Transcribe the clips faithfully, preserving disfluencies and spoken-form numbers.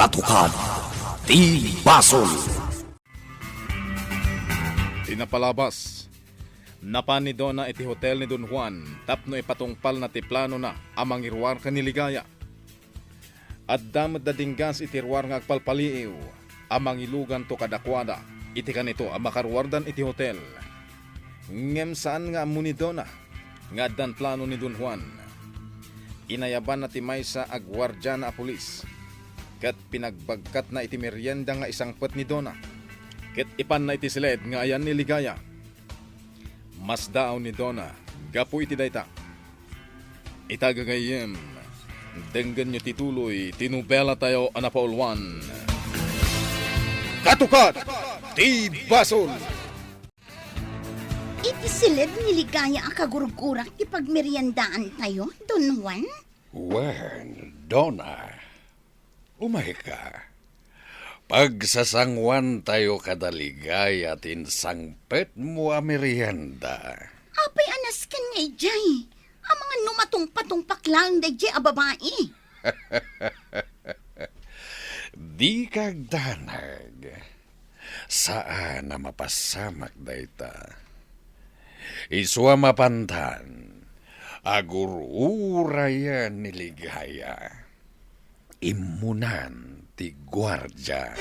Tukad ti basol. Ti napalabas, napan ni Dona iti hotel ni Don Juan tapno ipatungpalna ti planona a mangiruar ken ni Ligaya. Adda met dadinggas iti ruar nga agpalpaliiw a mangiluganto kadakuada iti kanito a makaruardan iti hotel. Ngem saan nga ammo ni Dona nga addan plano ni Don Juan. Inayabanna ti maysa a guardiana a pulis, ket pinagbagkatna iti merienda nga isangpet ni Dona, ket ipanna iti siled nga ayan ni Ligaya. Masdaaw ni Dona gapu iti dayta. Ita gagayyem, denggenyo ti tuloy ti nobelatayo a napauluan, Katukad ti Basol! Iti siled ni Ligaya a kagurgurak ti pagmeriendaantayo, Don Juan? Wen, Dona, umayka. Pagsasanguantayo kada Ligaya ti insangpetmo a merienda. Apay a nasken nga idiay? Amangan no matungpatungpak laeng daydiay a babai. Dika agdanag. Saan a mapasamak dayta. Isu a mapantan, agur-urayen ni Ligaya. Immunan ti guardia.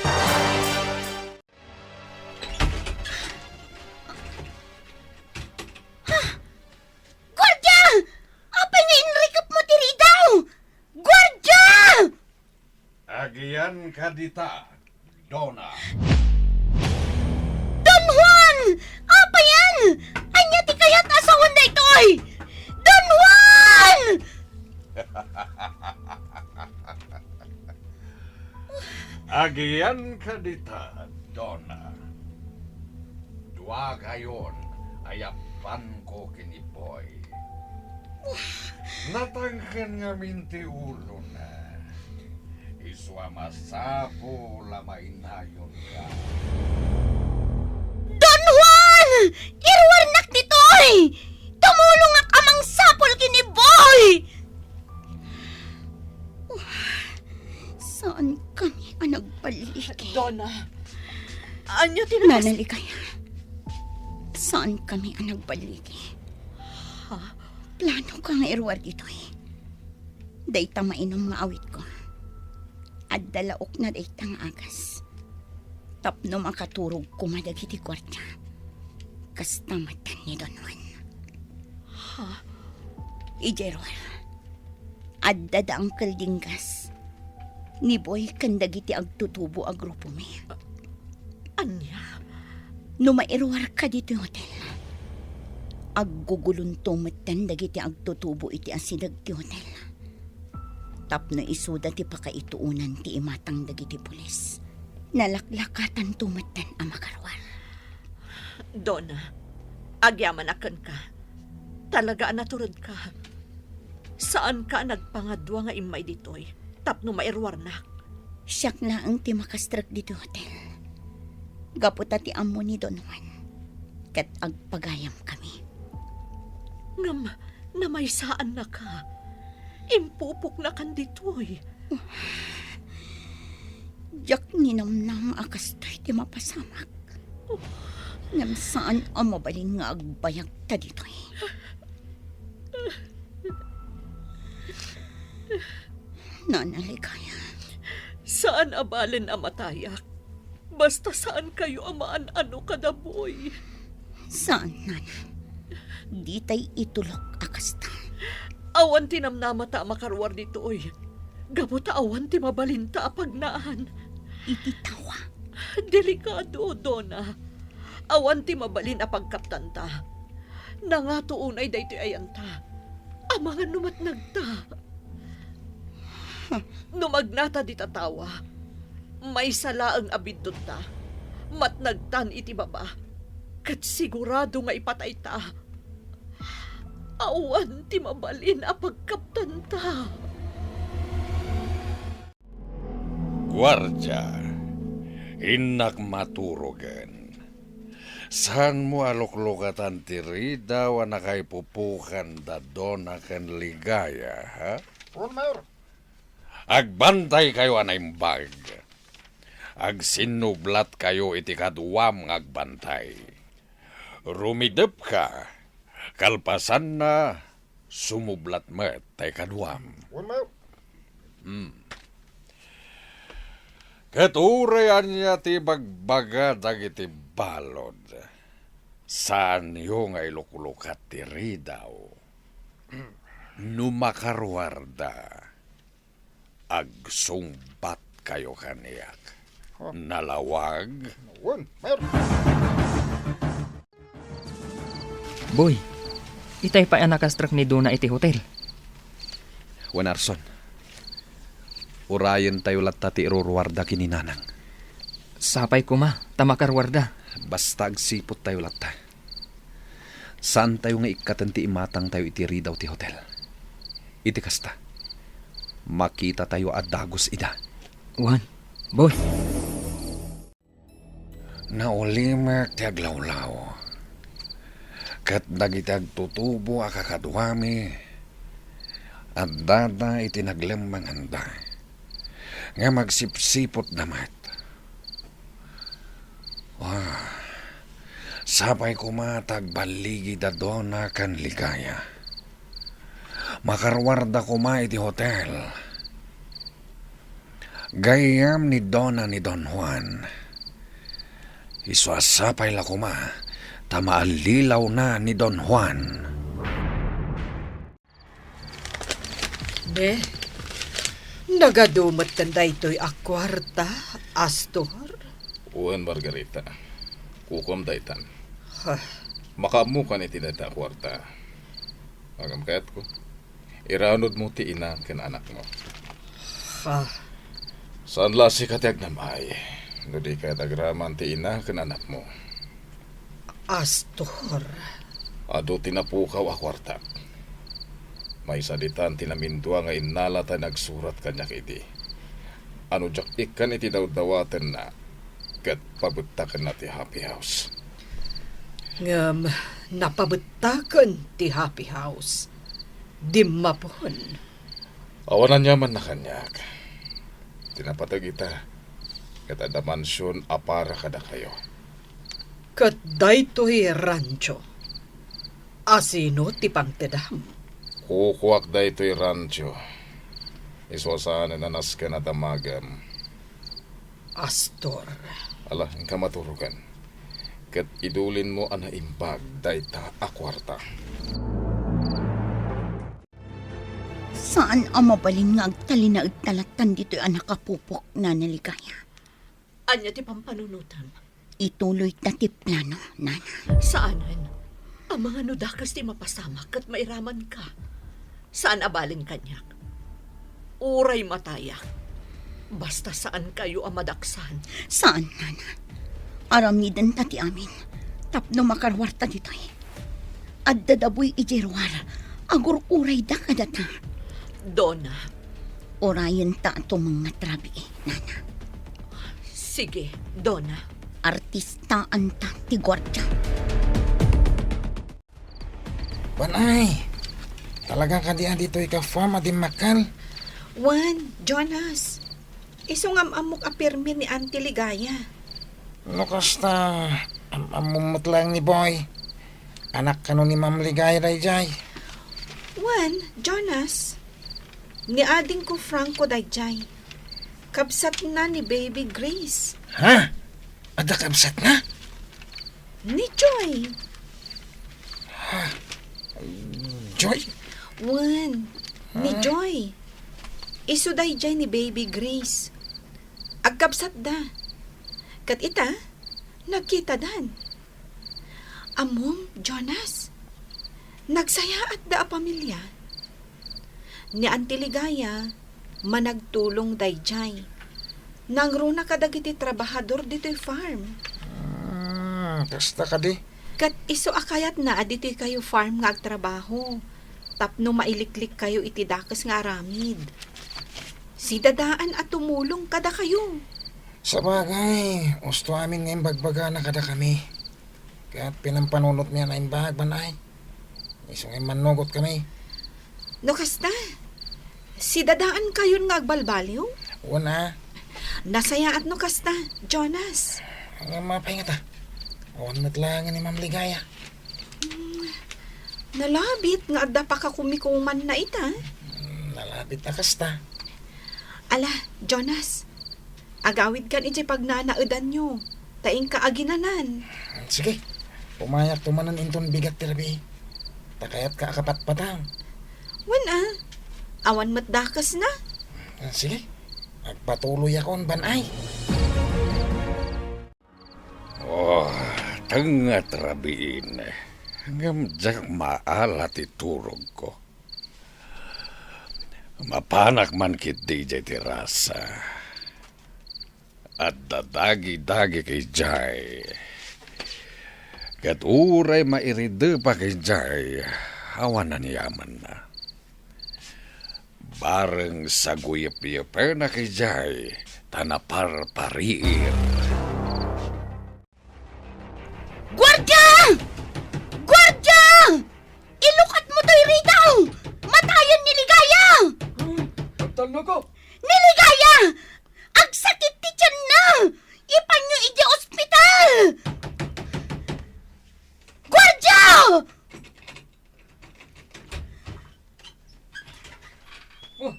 Guardia! Apay nga inrikepmo ti ridaw? Guardia! Agiyanka dita, Dona. Don Juan! Apayan? Ania ti kayat a sawen daytoy? Don Juan! Agiyanka dita, Dona. Dua gayon a yappanko ken ni Boy. Natangken ngamin ti ulona. Isu a masapul a mainayonka. Don Juan! Iruarnak ditoy! Tumulongak a mangsapul ken ni Boy! Saankami a nagballigi. Dona, ania ti nakas- Nana Ligaya, saankami a nagballigi. Ha? Planoka nga iruar ditoy. Dayta mainom nga awitko. Adda laokna dayta nga agas. Tapno makaturog koma dagiti guardia. Kasta met ni Don Juan. Ha? Idiay ruar, adda da Uncle Dinggas, ni Boy ken dagiti agtutubo a grupomi. Ania? No mairuarka ditoy hotel, aggugulonto metten dagiti agtutubo iti asideg ti hotel. Tapno isuda ti pakaituonan ti imatang dagiti pulis, nalaklakatanto metten a makaruar. Dona, agyamanak kenka. Talaga a naturedka. Saanka a nagpangadua nga immay ditoy tapno mairuarnak. Siak laeng ti makastrek ditoy hotel. Gapu ta ti ammo ni Don Juan, ket agpagayamkami. Ngem namaysaannaka. Impupoknakan ditoy. Diak ninamnama a kastoy ti mapasamak. Ngem saan a mabalin nga agbayagta ditoy. Nana Ligaya. Saan a balen a matayak. Basta saankayo a maan-ano kada Boy. Saan, Nana. Ditay itulok a kasta. Awan ti namnamata a makaruar ditoy. Gapu ta awan ti mabalinta a pagnaan. Iti tawa. Delikado, Dona. Awan ti mabalin a pagkaptanta. Nangato unay daytoy ayanta. Amangan no matnagta. No magnata dita tawa, maysa laeng a biddutta. Matnagtan iti baba, ket sigurado nga ipatayta. Awan ti mabalin a pagkaptanta. Guardia, innak maturogen. Saanmo a luklukatan ti ridaw a nakaipupokan da Dona ken Ligaya, ha? Wen, Mayor. Agbantaykayo a naimbag. Agsinnublatkayo iti kaduam nga agbantay. Rumidepka, kalpasanna, sumublat met tay kaduam. Wen, Mayor. Hmm. Ket uray ania ti bagbaga dagiti balud, saanyo nga iluklukat ti ridaw. No makaruarda, agsungbatkayo kaniak. Huh? Nalawag? Wen, Mayor. Boy, itay pay a nakastrek ni Dona iti hotel. Wen, Arson. Urayentayo latta ti iruruarda ken ni Nanang. Sapay koma ta makaruarda. Basta agsiputtayo latta. Saantayo nga ikkaten ti imatangtayo iti ridaw ti hotel. Iti kasta, makitatayo a dagus ida. Wen, Boy. Naulimek ti aglawlaw, ket dagiti agtutubo a kakaduami, addada iti naglemmenganda, ngem agsipsiputda met. Ah, sapay koma ta agballigida Dona ken Ligaya. Makaruarda koma iti hotel. Gayyem ni Dona ni Don Juan. Isu a sapay la koma ta maallilawna ni Don Juan. Ne, nagadu metten daytoy a kuarta, Astor? Wen, Margarita. Kukuam daytan. Ha. Makaammokan iti dayta a kuarta. Ngem kayatko, iranudmo ti ina ken anakmo. Ha. Saan la a sika ti agnam-ay, no di kayat agraman ti ina ken anakmo. Astor. Adu ti napukaw a kuartak. Maysa ditan ti namindua nga innala ta nagsurat kaniak idi. A no diak ikkan iti dawdawatenna, ket pabettakenna ti Happy House. Ngem napabettaken ti Happy House. Dimmapon. Awan aniamanna kaniak. Ti napateg ita, ket adda mansion a para kadakayo. Ket daytoy rancho, a sino ti pangtedam? Kukuak daytoy rancho. Isu a saanen a nasken a damagem. Astor. Ala, inka maturogen. Ket idulinmo a naimbag dayta a kuarta. Saan a mabalin nga agtalinaedta lattan ditoy a nakapupok, Nana Ligaya. Ania ti pampanunotam? Ituloyta ti plano, Nana. Saanen. Amangan no dakes ti mapasamak ket mairamanka. Saan a balin kaniak. Uray matayak. Basta saankayo a madaksan. Saan, Nana. Aramidenta ti amin tapno makaruarta ditoy. Adda da Boy idiay ruar. Agur-urayda kadata. Dona. Urayenta a tumengngat rabii, Nana. Sige, Dona. Artistaanta ti guardia. Banay, talaga kadi a ditoy ka farm a dimmakkel? Wen, Jonas, isu nga am-ammok a pirmi ni Auntie Ligaya. No kasta, am-ammom met laeng ni Boy. Anak kano ni Ma'am Ligaya daydiay? Wen, Jonas, ni adingko Franco daydiay. Kabsatna ni Baby Grace. Ha? Adda kabsatna? Ni Joy. Ha? Joy? Wen, ni Joy. Isu daydiay ni Baby Grace. Agkabsatda. Ket ita, nagkitadan. Ammom, Jonas, nagsayaatda a pamilia. Ni Auntie Ligaya, managtulong daydiay. Nangruna kadagiti trabahador ditoy farm. Hmm, kasta kadi. Ket isu a kayatna a ditoy kayo farm nga agtrabaho, tapno mailiklik kayo iti dakes nga aramid. Sidadaan a tumulong kadakayo. Sabagay, usto amin nga imbagbagana kadakami. Ket pinampanunotmi a naimbag, Banay. Isu nga immannugotkami. No kasta, Sidadaankayon nga agbalbaliw? Wen a. Nasayaat no kasta, Jonas. Ngem apay ngata? Awan met laengen ni Ma'am Ligaya. Hmm, nalabit nga adda pakakumikumanna ita. Hmm, nalabit a kasta. Ala, Jonas, agawidkan idiay pagnanaedanyo, ta inka aginanan. Sige, pumayakto manen inton bigat ti rabii. Ta kayatka a kapatpatang. Wen a, awan met dakesna. Sige, agpatuloyakon, ban-ay. Oh, tengnga ti rabiin. Ngem diak maala ti turogko. Mapanak man ketdi idiay terasa. Adda dagidagik idiay. Ket uray mairidepak idiay, awan aniamanna. Bareng saguyepyepenak idiay ta naparpariir. Guardia! Guardia! Ilukatmo toy rita! Matayen ni Ligaya! Hmm, agtalnaka! Ni Ligaya! Agsakit ti tianna! Ipanyo idiay ospital! Guardia! Oh,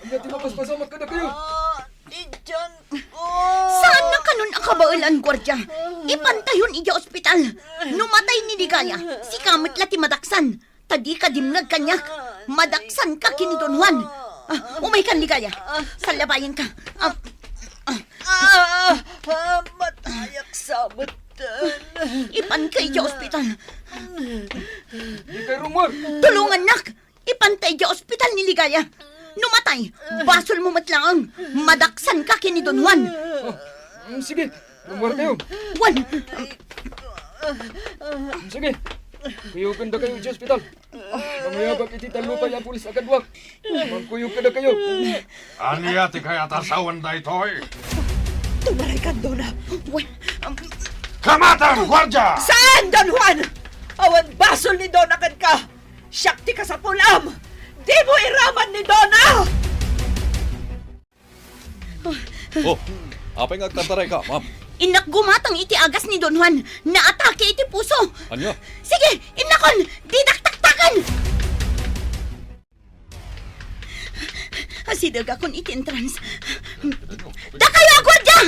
ania ti mapaspasamak kadakayo? Ah, ti tianko. Saanna kanon a kabaelan, guardia. Ipantayon idiay ospital. No matay ni Ligaya, sika met la ti madaksan. Ta dika dimngeg kaniak. Madaksanka ken ni Don Juan. Ah, umaykan, Ligaya. Sallabayenka. Ah, ah. Ah, ah, matayak sa metten. Ipanka idiay ospital. Dikay rumor. Tulongannak! Ipanta idiay ospital ni Ligaya. No matay, basolmo met laeng. Madaksanka ken ni Don Juan. Oh, mm, sige. Rumor kayo. Juan! Mm, sige. Kuyogenda kayo idiay ospital. Mangayabak iti talupay a pulis a kaduak. Mangkuyog kadakayo. Ania ti kayat a sawen daytoy? Tumaraykan, Dona. Wen, um, Kamatang, guardia! Saan, Don Juan? Awan basol ni Dona kenka. Siak ti kasapulam. Dimo iraman ni Dona! Oh, apay nga agtartarayka, ma'am? Innak gumatang iti agas ni Don Juan. Naatake iti puso. Ania? Sige, innakon! Didak taktaken! Asidegakon iti entrance. Dakayo a guardia!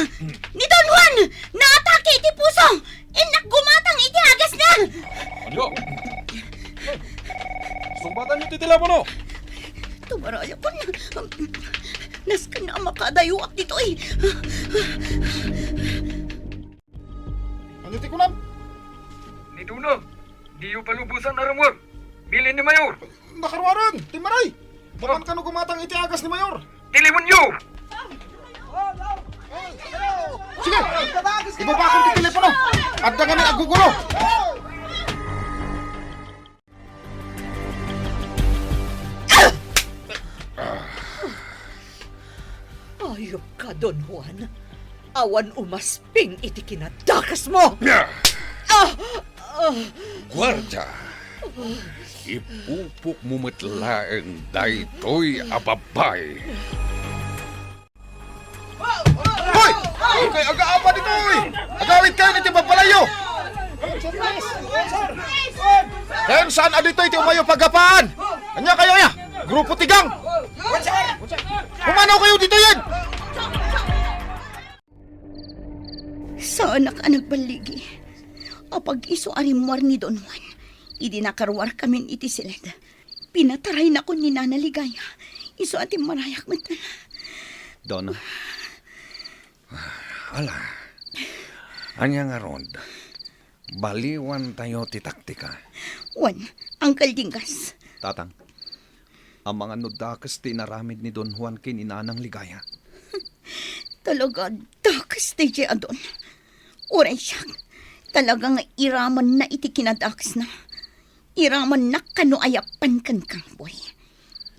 Ni Don Juan! Naatake iti puso! Innak gumatang iti agasna! Ania? Sungbatanyo ti telepono! Tumarayakon. Nasken a makadayoak ditoy. Ania ti kunam? Ni Dona, diyo palubosan a rummuar. Bilin ni Mayor. Nakaruaren, ti maray. Mapan kano gumatang iti agas ni Mayor? Tilimonyo! Sige! Ibabakon ti telepono! Adda ngamin agugulo! Ayupka, Don Juan. Awan umasping iti kinadakesmo! Ah! Ah! Guardia! Ipupokmo met laeng daytoy a babbai. Hoy! Dikay agaapa ditoy! Agawidkayon iti babbalayyo! Ken saan a ditoy ti umayo paggapaan? Ania kayo aya? Grupo ti gang! Pumanaw kayo ditoy, yen! Saanak a nagballigi. Apag-isu a rimmuar ni Don Juan. Idi nakaruarkamin iti siled, pinataraynakon ni Nana Ligaya. Isu a timmarayak met. Dona. Ala. Ania ngarud? Baliwantayo ti taktika. Wen, Uncle Dinggas. Tatang, amangan no dakes ti inaramid ni Don Juan ken ni Nanang Ligaya. Talaga, dakes daydiay a Don. Uray siak, talaga nga iramanna iti kinadakesna. Iramannak kano ayapan kenka, boy.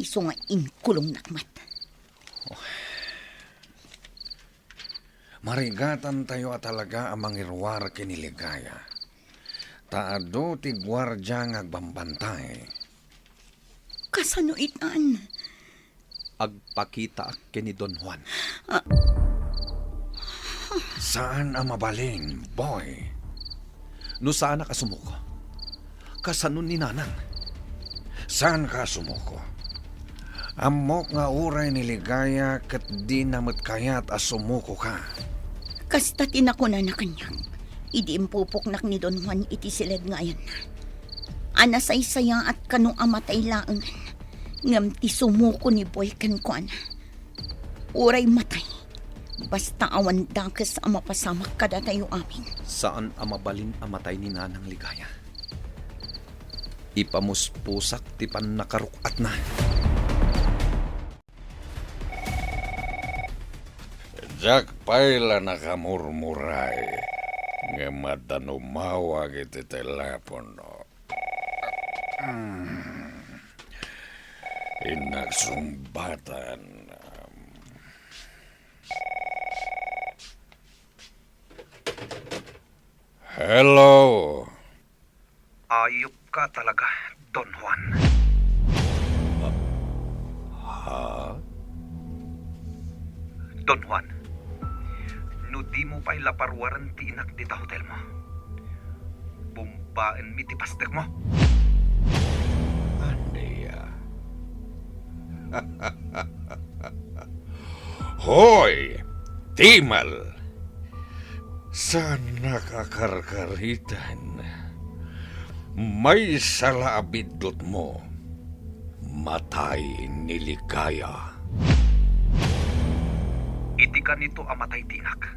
Isu nga inkulongnak met. Marigatantayo a talaga a mangiruar ken ni Ligaya. Ta adu ti guardia nga agbambantay. Kasano itan? agpakitaak ken ni Don Juan. Ah. Saan a mabalin, boy. No saanak a sumuko, kasano ni Nanang? Saanka a sumuko? Ammok nga uray ni Ligaya ket dina met kayat a sumukoka. Kasta ti nakunana kaniak idi impupuknak ni Don Juan iti siled nga ayanna, a nasaysayaat kano a matay laengen, ngem ti sumuko ni Boy kenkuana. Uray matay, basta awan dakes a mapasamak kadatayo amin. Saan a mabalin a matay ni Nanang Ligaya. Ipamuspusak ti pannakaruk-atna. Diak pay la nakamurmuray, ngem adda numawag iti telepono. Hmm. Innak sungbatan. Hello? Ayupka talaga, Don Juan. Ha? Don Juan, no dimo pay la paruaren ti inak dita hotelmo, bombaenmi ti pastekmo. Ania? Hoy, Timal! Saannak a karkariten. Maysa la a biddutmo, matay ni Ligaya. Iti kanito a matay ti inak,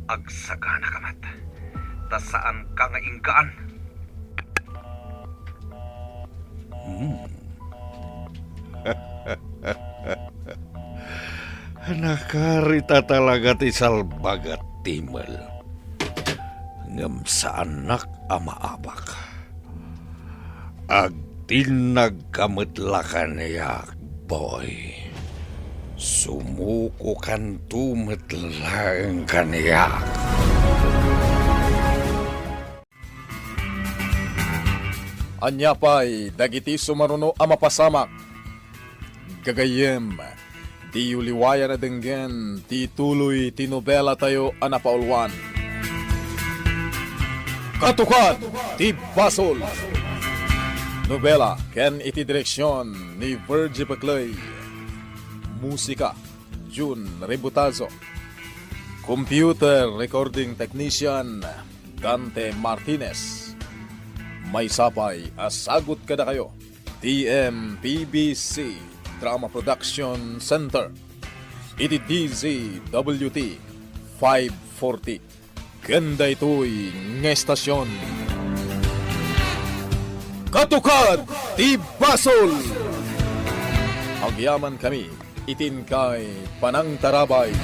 agsaganaka met, ta saanka nga inggaan. Hmm. Nakarita talaga ti salbagat, Timal. Ngem saannak a maabak. Agtinnagka met la kaniak, boy. Sumukokanto met laeng kaniak. Ania pay dagiti sumaruno a mapasamak? Gagayyem, diyo liwayan a denggen ti tuloy ti nobelatayo a napauluan, Katukad ti Basol. Nobela ken iti direksion ni Virgie Peclay. Musika, Jun Rebutazo. Computer recording technician, Dante Martinez. Maysa pay a sagut kadakayo ti M P B C Drama Production Center iti D Z W T five forty. Ken daytoy nga estasion, Katukad ti Basol. Agyamankami iti inkay panangtarabay.